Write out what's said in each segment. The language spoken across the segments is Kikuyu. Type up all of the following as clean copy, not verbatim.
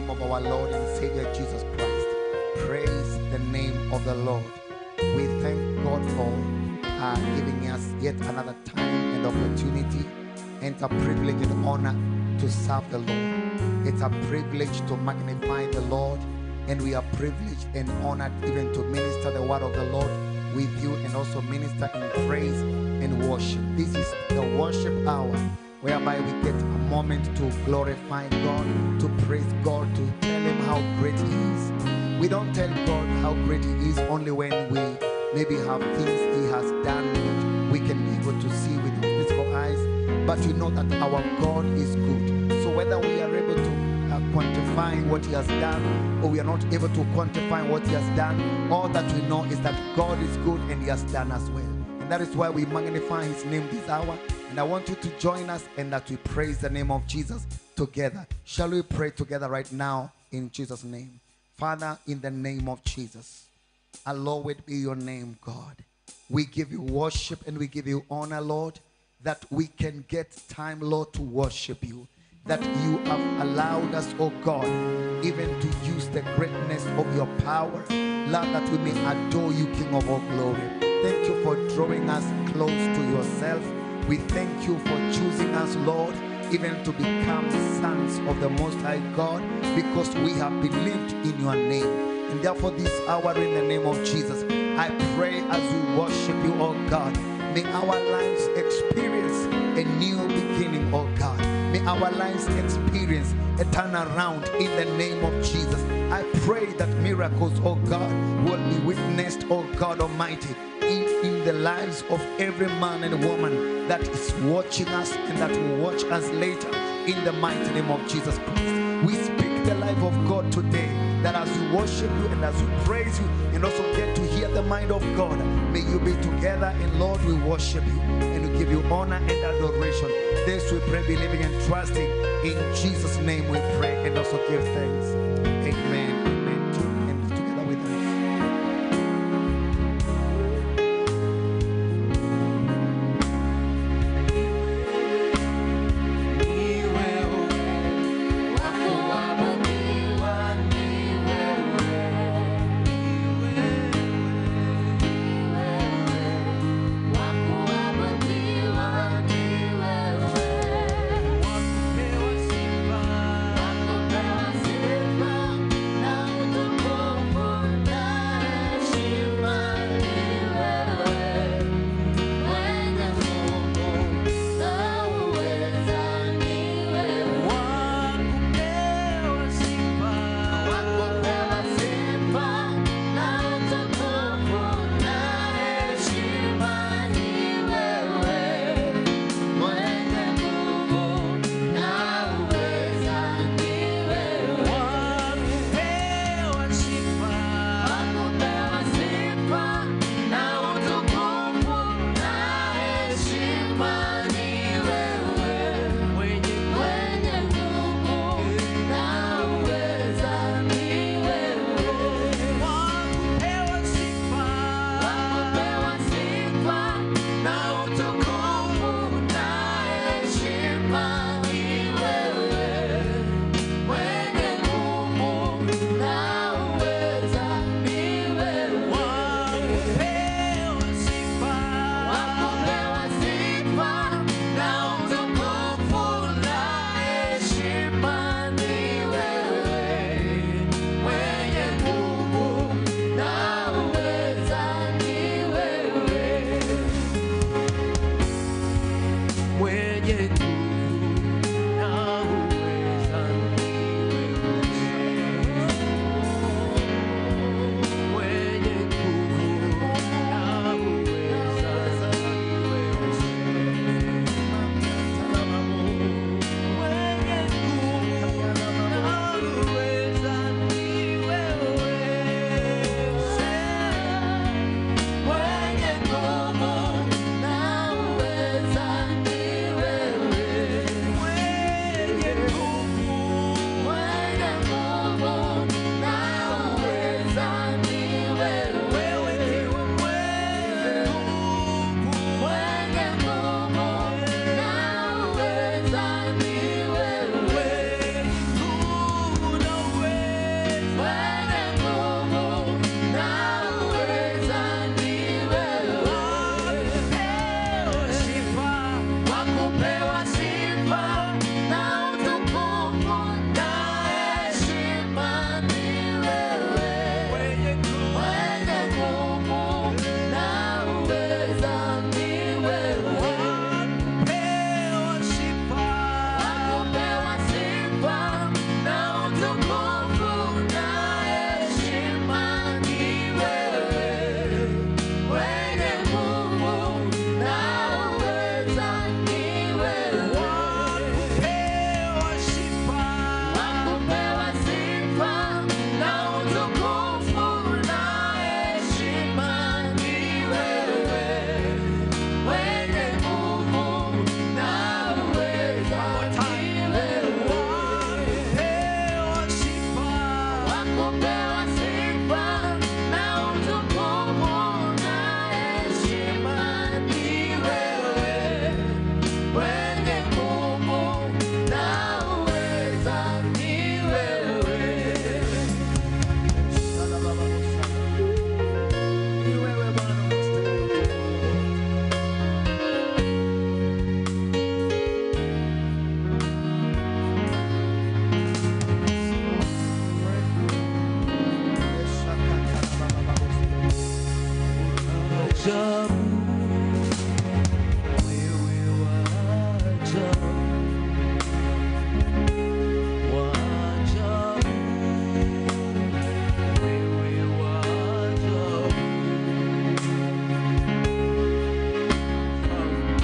name of our Lord and Savior Jesus Christ. Praise the name of the Lord. We thank God for giving us yet another time and opportunity. And it's a privilege and honor to serve the Lord. It's a privilege to magnify the Lord. And we are privileged and honored even to minister the word of the Lord with you and also minister in praise and worship. This is the worship hour, whereby we get a moment to glorify God, to praise God, to tell him how great he is. We don't tell God how great he is only when we maybe have things he has done that we can be able to see with our physical eyes, but we know that our God is good. So whether we are able to quantify what he has done or we are not able to quantify what he has done, all that we know is that God is good and he has done as well. And that is why we magnify his name this hour. And I want you to join us and that we praise the name of Jesus together. Shall we pray together right now in Jesus' name? Father, in the name of Jesus, hallowed be your name, God. We give you worship and we give you honor, Lord, that we can get time, Lord, to worship you. That you have allowed us, oh God, even to use the greatness of your power, Lord, that we may adore you, King of all glory. Thank you for drawing us close to yourself. We thank you for choosing us, Lord, even to become sons of the Most High God, because we have believed in your name. And therefore this hour, in the name of Jesus, I pray as we worship you, oh God, may our lives experience a new beginning, oh God. May our lives experience a turnaround in the name of Jesus. I pray that miracles, oh God, will be witnessed, oh God Almighty, in the lives of every man and woman that is watching us and that will watch us later, in the mighty name of Jesus Christ. We speak the life of God today, that as we worship you and as we praise you and also get to hear the mind of God, may you be together, and Lord, we worship you and we give you honor and adoration. This we pray, believing and trusting. In Jesus' name we pray and also give thanks. Amen. Amen. And together with us. Wakupewa sifa. ajabu, wewe wa ajabu, wa ajabu, wewe wa ajabu. Mfalme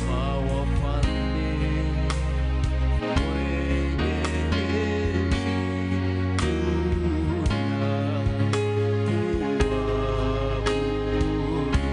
wa wafalme, mwenye enzi, tunakuabudu.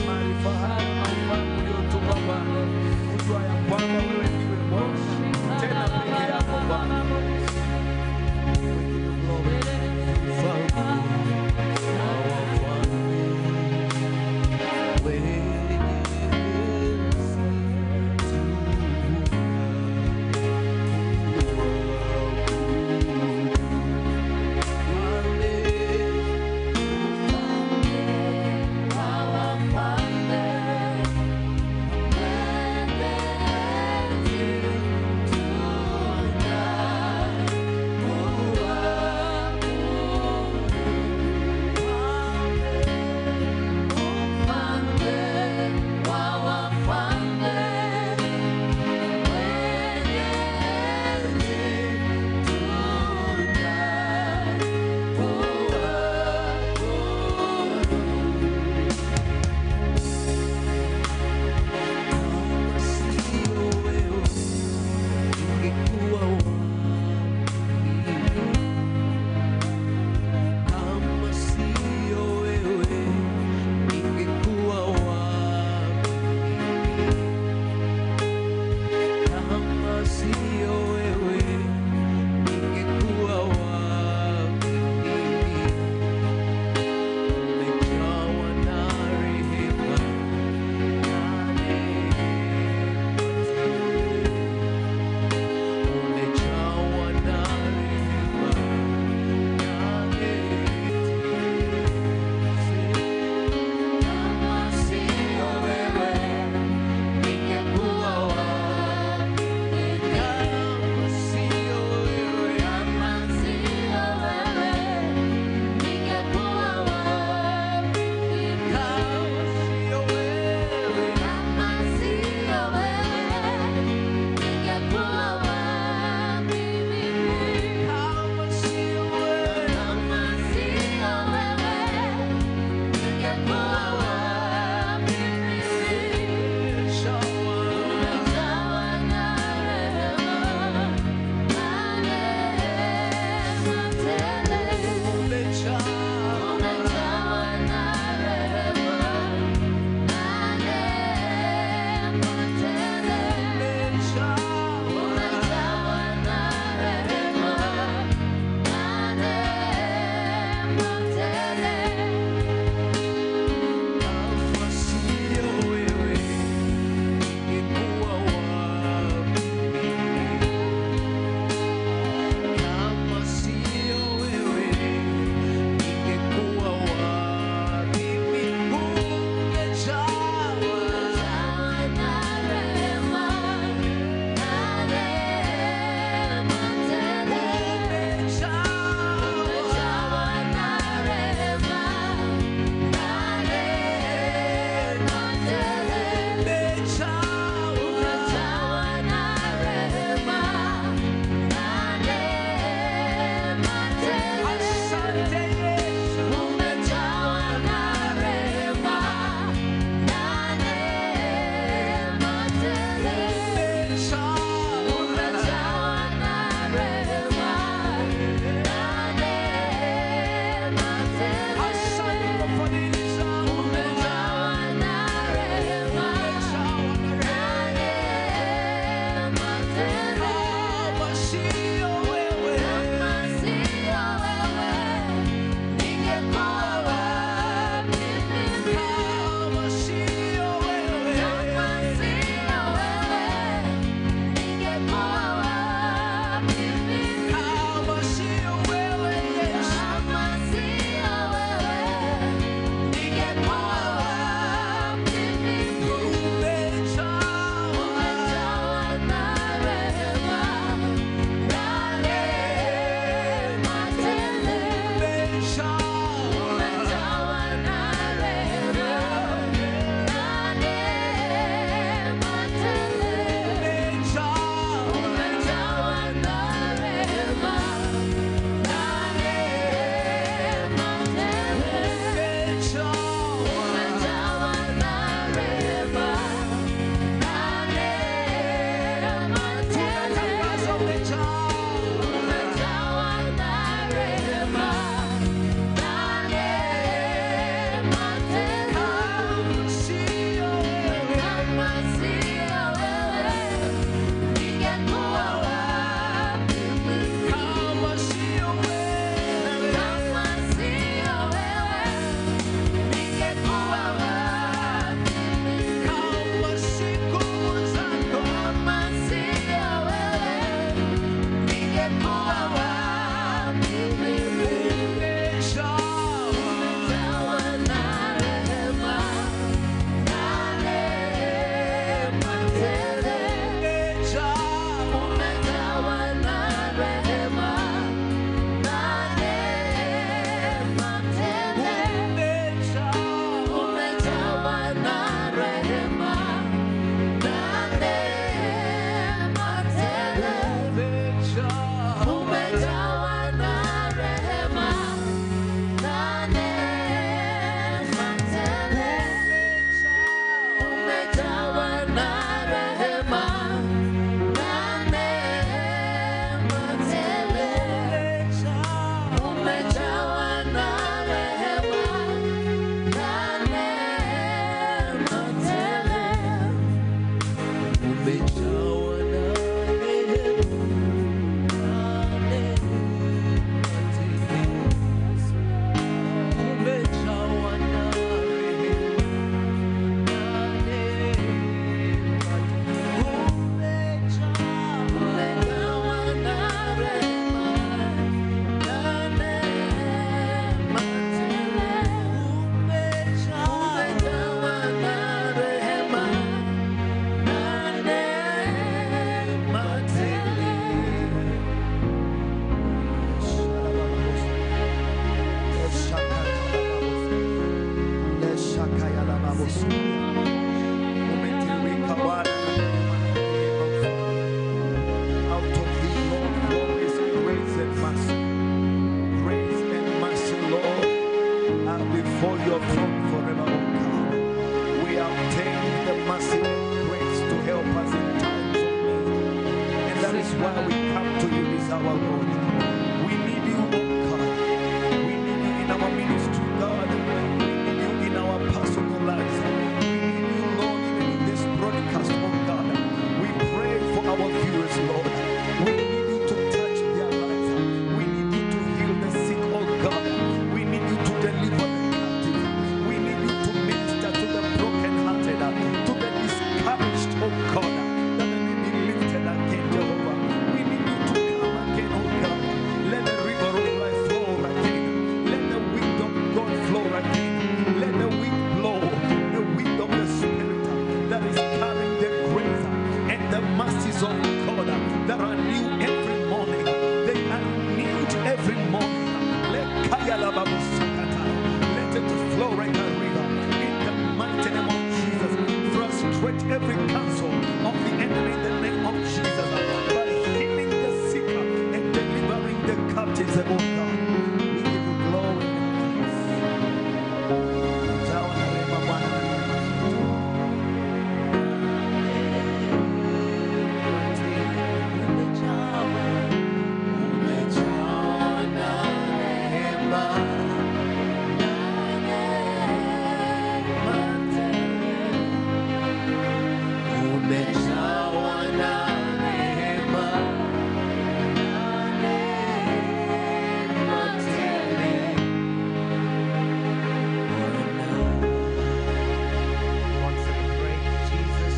Maarifa haya na ufahamu uliotupa Bwana, kujua ya kwamba wewe ndiwe Bwana tena peke yako Bwana. We give you glory. why we come to you this hour, Lord. We need you, oh God. We need you in our ministry, God. We need you in our personal lives. We need you, Lord, even in this broadcast, oh God. We pray for our viewers, Lord. We need you to touch their lives. We need you to heal the sick, oh God. We need you to deliver the captive. We need you to minister to the brokenhearted, to the discouraged, oh God, that they may be lifted again, Jehovah. We need you to come again, oh God. Let the river of life flow again. Let the wind of God flow again. Let the wind blow, the wind of the Spirit that is carrying the grace and the mercies of God that are new every morning. They are renewed every morning. Let Kaya Lababu Sakata. Let it flow like a river in the mighty name of Jesus. Frustrate every counsel of the enemy in the name of Jesus by healing the sick and delivering the captives, oh God. We give you glory and thanks. Jawa na rehema Bwana na neema zetu. Umejawa na rehema Umejawa na rehema na neema tele. Want to celebrate Jesus.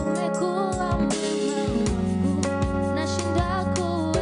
Umekuwa mwema wangu, nashindwa kueleza.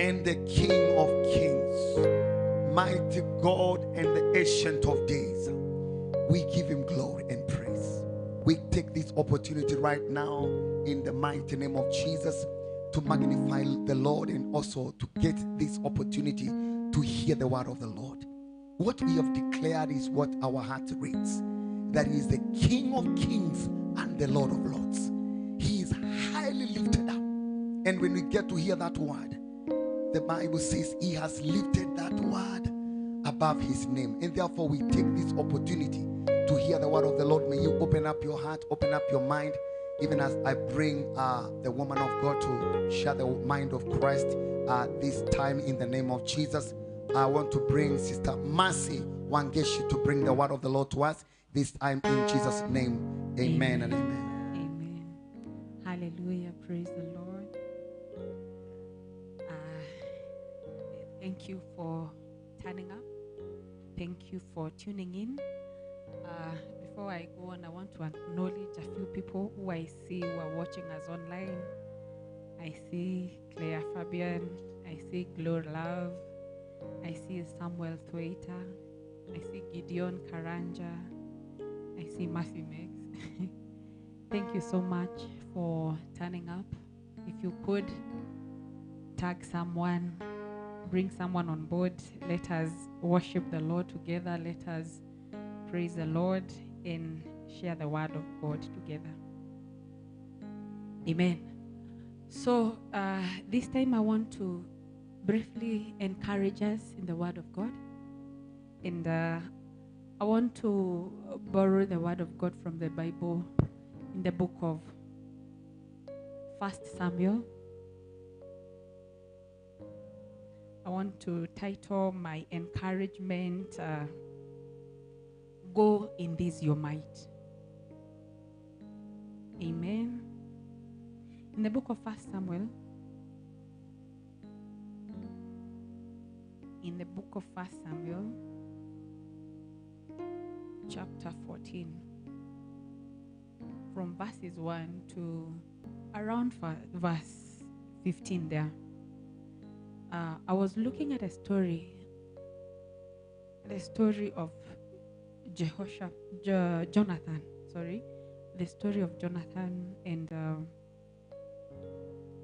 and the King of Kings, mighty God and the Ancient of Days. We give him glory and praise. We take this opportunity right now in the mighty name of Jesus to magnify the Lord and also to get this opportunity to hear the word of the Lord. What we have declared is what our heart reads. That he is the King of Kings and the Lord of Lords. He is highly lifted up. And when we get to hear that word, the Bible says he has lifted that word above his name. And therefore we take this opportunity to hear the word of the Lord. May you open up your heart, open up your mind, even as I bring the woman of God to share the mind of Christ this time in the name of Jesus. I want to bring Sister Mercy Wangechi to bring the word of the Lord to us this time in Jesus' name. Amen, amen and amen. Amen. Hallelujah. Praise the Lord. Thank you for turning up. Thank you for tuning in. Before I go on, I want to acknowledge a few people who I see who are watching us online. I see Claire Fabian. I see Glory Love. I see Samuel Thwaita. I see Gideon Karanja. I see Matthew Meggs. Thank you so much for turning up. If you could tag someone, bring someone on board. Let us worship the Lord together. Let us praise the Lord and share the word of God together. Amen. So this time I want to briefly encourage us in the word of God. And I want to borrow the word of God from the Bible in the book of 1 Samuel. I want to title my encouragement, Go in This Your Might. Amen. In the book of 1 Samuel, in the book of 1 Samuel, chapter 14, from verses 1 to around verse 15 there. I was looking at a story, the story of Jonathan, the story of Jonathan and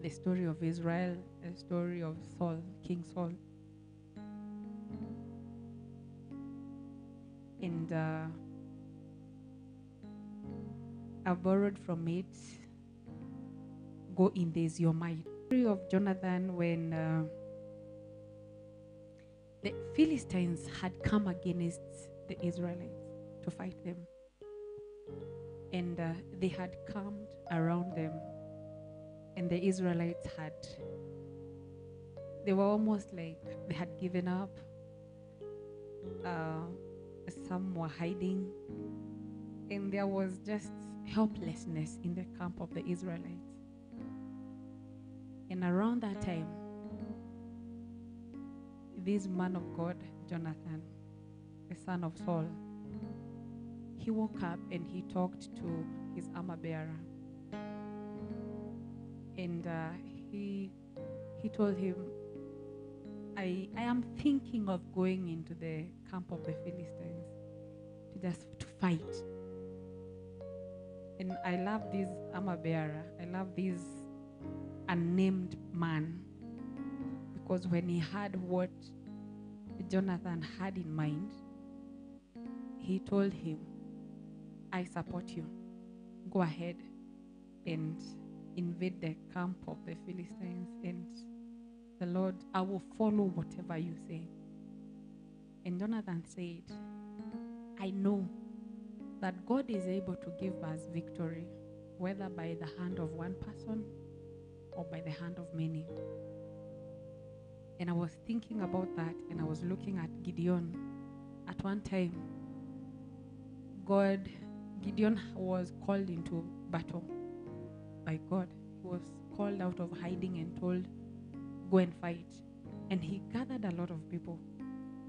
the story of Israel, the story of Saul, King Saul. And I borrowed from it, Go in This Your Might. The story of Jonathan when the Philistines had come against the Israelites to fight them. And they had camped around them. And the Israelites they were almost like they had given up. Some were hiding. And there was just helplessness in the camp of the Israelites. And around that time, this man of God, Jonathan, the son of Saul, he woke up and he talked to his armor bearer. And he told him, I am thinking of going into the camp of the Philistines to fight. And I love this armor bearer. I love this unnamed man. Because when he heard what Jonathan had in mind, he told him, I support you. Go ahead and invade the camp of the Philistines, and the Lord, I will follow whatever you say. And Jonathan said, I know that God is able to give us victory, whether by the hand of one person or by the hand of many. And I was thinking about that, and I was looking at Gideon. At one time, Gideon was called into battle by God. He was called out of hiding and told, go and fight. And he gathered a lot of people,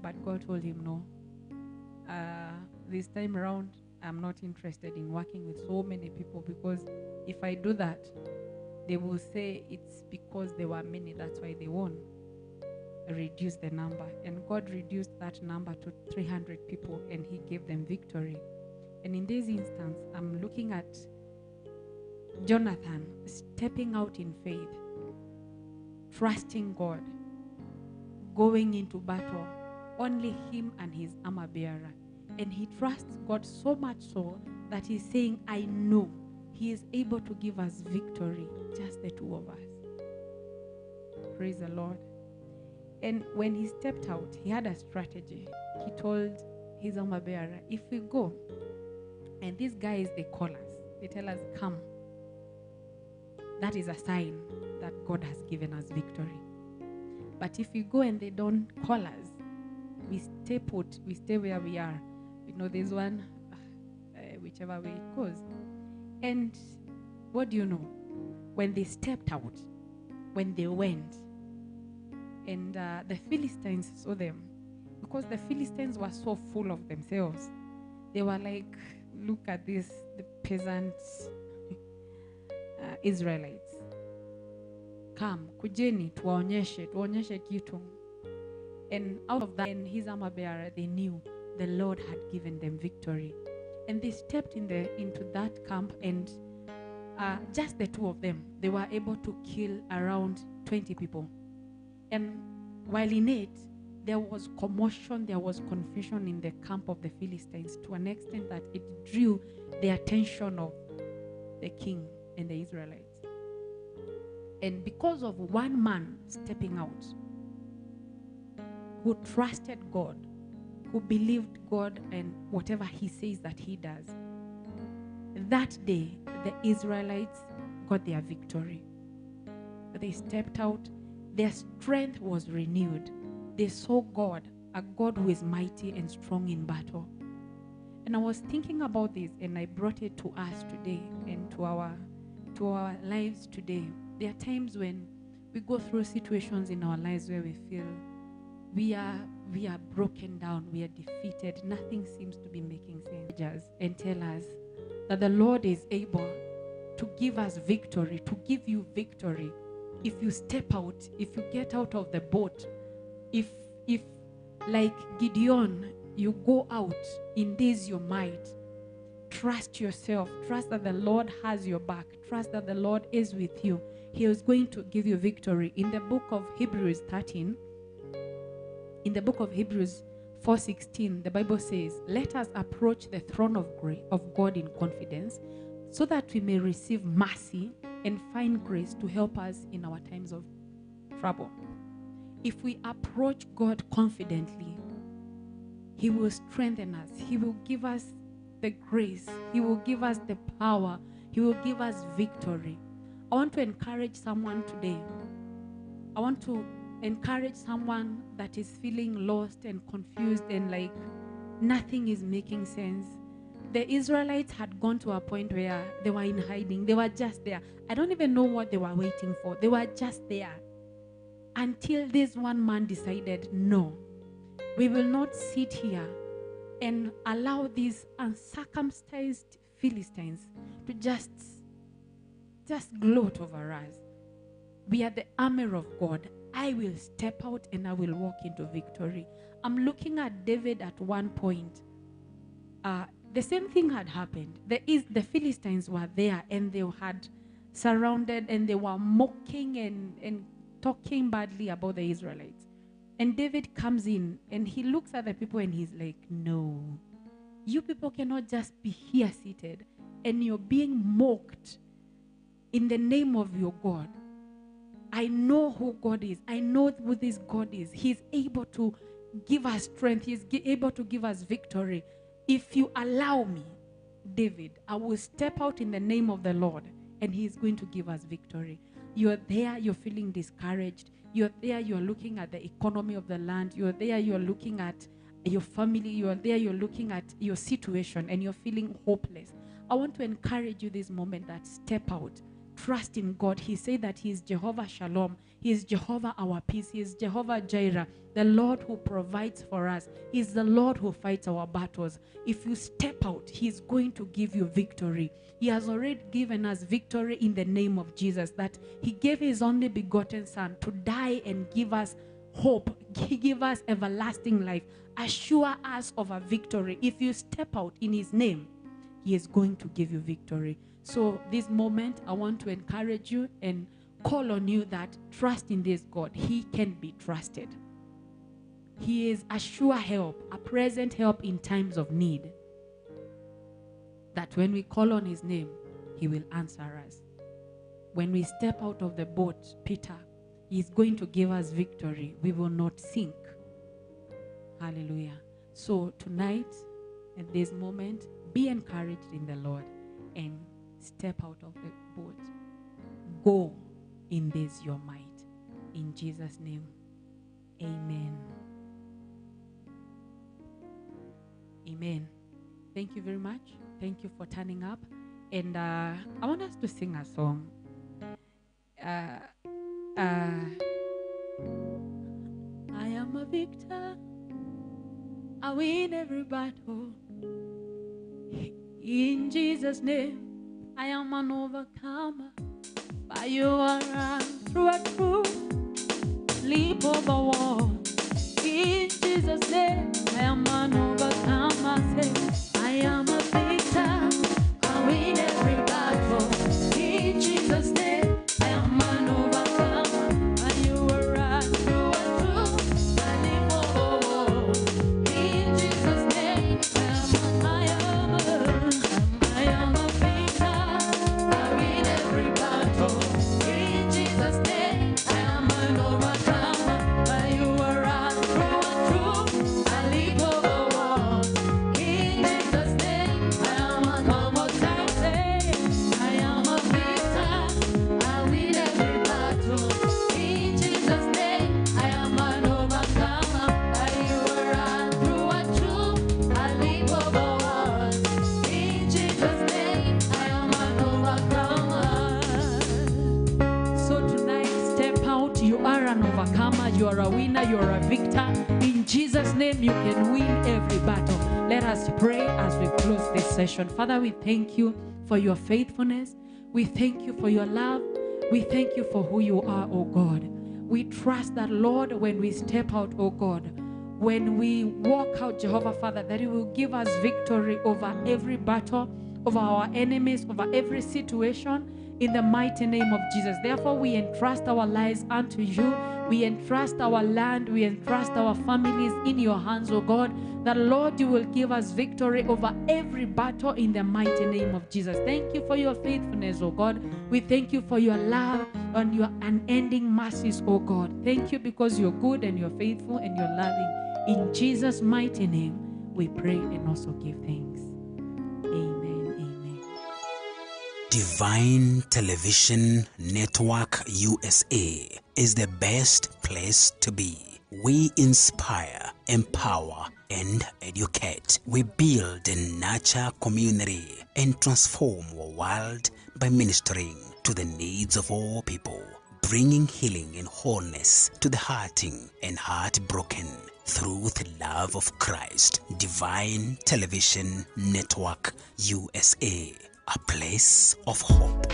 but God told him, no. This time around, I'm not interested in working with so many people, because if I do that, they will say it's because there were many, that's why they won. reduce the number. And God reduced that number to 300 people, and he gave them victory. And in this instance, I'm looking at Jonathan stepping out in faith, trusting God, going into battle, only him and his armor bearer. And he trusts God so much so that he's saying, I know he is able to give us victory, just the two of us. Praise the Lord. And when he stepped out, he had a strategy. He told his armor bearer, if we go, and these guys, they call us, they tell us, come. That is a sign that God has given us victory. But if we go and they don't call us, we stay put, we stay where we are. We know this one, whichever way it goes. And what do you know? When they stepped out, when they went, and the Philistines saw them, because the Philistines were so full of themselves. They were like, look at this, the peasant Israelites. Come, kujeni, tuwaonyeshe, tuwaonyeshe kitu. And out of that, and his armor bearer, they knew the Lord had given them victory. And they stepped into that camp, and just the two of them, they were able to kill around 20 people. And while in it, there was commotion, there was confusion in the camp of the Philistines to an extent that it drew the attention of the king and the Israelites. And because of one man stepping out, who trusted God, who believed God and whatever he says that he does, that day, the Israelites got their victory. They stepped out. Their strength was renewed. They saw God, a God who is mighty and strong in battle. And I was thinking about this, and I brought it to us today and to our lives today. There are times when we go through situations in our lives where we feel we are broken down, we are defeated, nothing seems to be making sense. And tell us that the Lord is able to give us victory, to give you victory. If you step out, if you get out of the boat, if like Gideon, you go out in this your might, trust yourself, trust that the Lord has your back, trust that the Lord is with you. He is going to give you victory. In the book of Hebrews 13, in the book of Hebrews 4:16, the Bible says, let us approach the throne of God in confidence, so that we may receive mercy and find grace to help us in our times of trouble. If we approach God confidently, he will strengthen us. He will give us the grace. He will give us the power. He will give us victory. I want to encourage someone today. I want to encourage someone that is feeling lost and confused and like nothing is making sense. The Israelites had gone to a point where they were in hiding. They were just there. I don't even know what they were waiting for. They were just there until this one man decided, no, we will not sit here and allow these uncircumcised Philistines to just gloat over us. We are the army of God. I will step out and I will walk into victory. I'm looking at David at one point. The same thing had happened. The Philistines were there and they had surrounded and they were mocking and talking badly about the Israelites. And David comes in and he looks at the people and he's like, no, you people cannot just be here seated and you're being mocked in the name of your God. I know who God is. I know who this God is. He's able to give us strength. He's able to give us victory. If you allow me, David, I will step out in the name of the Lord and he is going to give us victory. You're there, you're feeling discouraged. You're there, you're looking at the economy of the land. You're there, you're looking at your family. You're there, you're looking at your situation and you're feeling hopeless. I want to encourage you this moment that step out. Trust in God. He said that he is Jehovah Shalom. He is Jehovah our peace. He is Jehovah Jireh, the Lord who provides for us. He is the Lord who fights our battles. If you step out, he is going to give you victory. He has already given us victory in the name of Jesus, that he gave his only begotten son to die and give us hope, Give us everlasting life, assure us of a victory. If you step out in his name, he is going to give you victory. So this moment, I want to encourage you and call on you that trust in this God. He can be trusted. He is a sure help, a present help in times of need. That when we call on his name, he will answer us. When we step out of the boat, Peter, he is going to give us victory. We will not sink. Hallelujah. So tonight, at this moment, be encouraged in the Lord and step out of the boat. Go in this your might. In Jesus' name, amen. Amen. Thank you very much. Thank you for turning up. And I want us to sing a song. I am a victor. I win every battle. In Jesus' name, I am an overcomer. By you I run through and through, leap over wall. In Jesus' name, I am an overcomer. Say, I am a victor. I win every battle. In Jesus' name, I am an overcomer. By you I run through and through, I leap over wall. In Jesus' name, I am a victor. I win every battle. In Jesus' name, I am an overcomer. By you I run through and through, I leap over walls. In Jesus' name, I am an overcomer. I am a victor. I win every battle. In Jesus' name, I am an overcomer. By you I run through and through, I leap over walls. In Jesus' name, I am an overcomer. So tonight, step out. You are an overcomer. You are a winner. You are a victor. In Jesus' name, you can win every battle. Let us pray as we close this session. Father, we thank you for your faithfulness. We thank you for your love. We thank you for who you are, oh God. We trust that, Lord, when we step out, oh God, when we walk out, Jehovah Father, that you will give us victory over every battle, over our enemies, over every situation, in the mighty name of Jesus. Therefore, we entrust our lives unto you. We entrust our land. We entrust our families in your hands, oh God, that, Lord, you will give us victory over every battle in the mighty name of Jesus. Thank you for your faithfulness, oh God. We thank you for your love and your unending mercies, oh God. Thank you because you're good and you're faithful and you're loving. In Jesus' mighty name, we pray and also give thanks. Amen. Amen. Divine Television Network USA is the best place to be. We inspire, empower, and educate. We build and nurture community and transform our world by ministering to the needs of all people, bringing healing and wholeness to the hurting and heartbroken through the love of Christ. Divine Television Network USA, a place of hope.